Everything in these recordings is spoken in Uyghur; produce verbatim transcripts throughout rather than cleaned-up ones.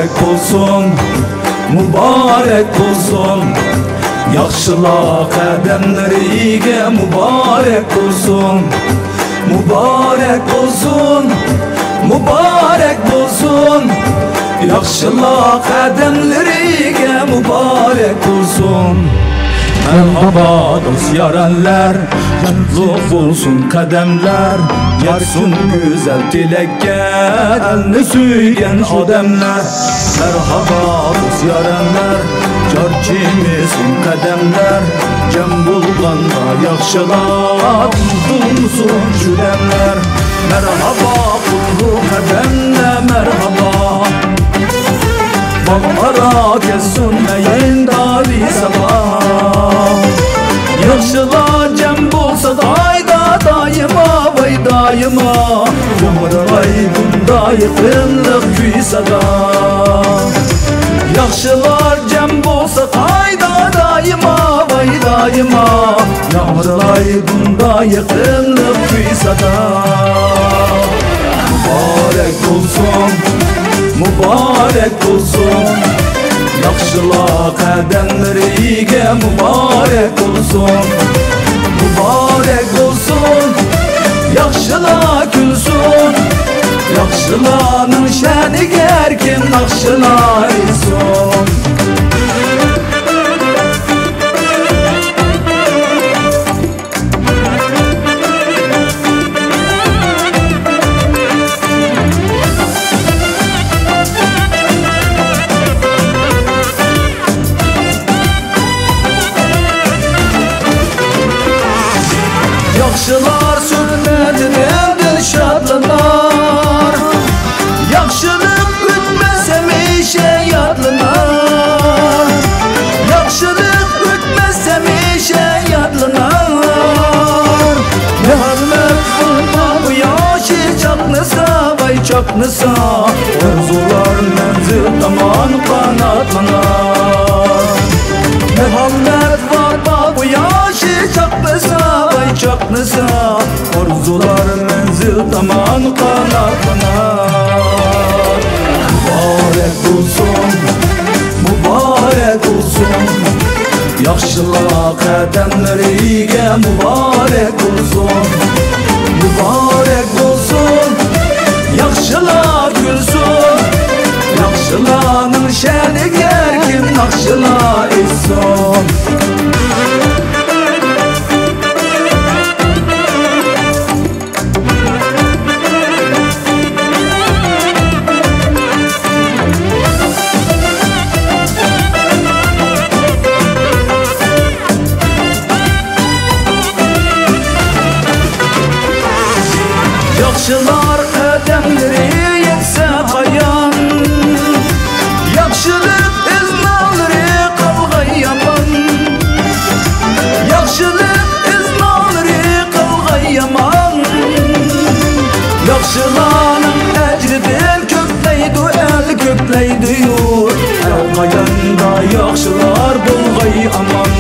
بولسۇن، مۇبارەك بولسۇن. ياخشىلار قەدەملىرىگە مۇبارەك بولسۇن. مۇبارەك بولسۇن، مۇبارەك بولسۇن. ياخشىلار قەدەملىرىگە مۇبارەك بولسۇن. مەرھابا دوست يارەنلەر، قۇتلۇق بولسۇن قەدەملەر. يارسۇن گۈزەل تىلەككە ئەلنى سۆيگەن ئادەملەر. مەرھابا دوست يارەنلەر، جار جىمىسۇن قەدەملەر. جەم بولغاندا ياخشىلار، ئۇنتۇلمىسۇن شۇ دەملەر. مەرھابا قۇتلۇق قەدەملەر، مەرھابا. باغ ئارا كەتسۇن مەيىن دارى ساپا. ياخشىلار جەم بولسا قايدا دائىما، ۋاي دائىما. ياڭرىغاي بۇندا يېقىملىق كۈي سادا. ياخشىلار جەم بولسا قايدا دائىما، ۋاي دائىما. ياڭرىغاي بۇندا يېقىملىق كۈي سادا. مۇبارەك بولسۇن، مۇبارەك بولسۇن. ياخشىلار قەدەملىرىگە مۇبارەك بولسۇن. مۇبارەك بولسۇن، ياخشىلار كۈلسۇن. ياخشىلارنىڭ شەنىگە ھەر كىم ناخشىلار ئېيتسۇن. ياخشىلار سۈرمەيدۇ دىلدىن شادلىنار. ياخشىلىق ئۆتمەس ھەمىشە يادلىنار. ياخشىلىق ئۆتمەس ھەمىشە يادلىنار. مۇھەممەد ۋاپا بۇ ياشى چاقنىسا، ۋاي چاقنىسا، ئارزۇلار مەنزىل تامان قاناتلىنار. مۇھەممەد ۋاپا بۇ ياشى چاقنىسا، ۋاي چاقنىسا، ئارزۇلار مەنزىل تامان قاناتلىنار. مۇبارەك بولسۇن، مۇبارەك بولسۇن. ياخشىلار قەدەملىرىگە مۇبارەك بولسۇن. مۇبارەك بولسۇن، ياخشىلار كۈلسۇن. ياخشىلارنىڭ شەنىگە ھەر كىم ناخشىلار ئېيتسۇن. ياخشىلار قەدەملىرى يەتسە قايان، ياخشىلىق ئىزنالىرى قالغاي يامان. ياخشىلىق ئىزنالىرى قالغاي يامان. ياخشىلارنىڭ ئەجرىدىن كۆپلەيدۇ ئەل، كۆپلەيدۇ يۇرت. ھەر قاياندا ياخشىلار بولغاي ئامان.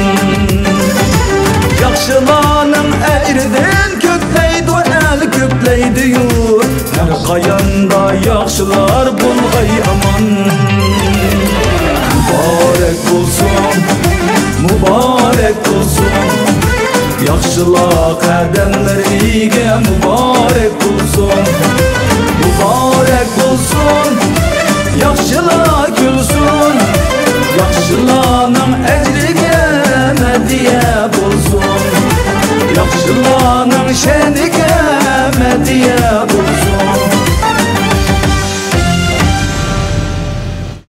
ياخشىلارنىڭ ئەجرىدىن كۆپلەيدۇ ئەل، كۆپلەيدۇ يۇرت. ھەر قاياندا ياخشىلار بولغاي ئامان. مۇبارەك بولسۇن، مۇبارەك بولسۇن. ياخشىلار قەدەملىرىگە مۇبارەك بولسۇن. مۇبارەك بولسۇن، ياخشىلار كۈلسۇن. ياخشىلارنىڭ ئەجرىگە مەدھىيە بولسۇن. ياخشىلارنىڭ شەنىگە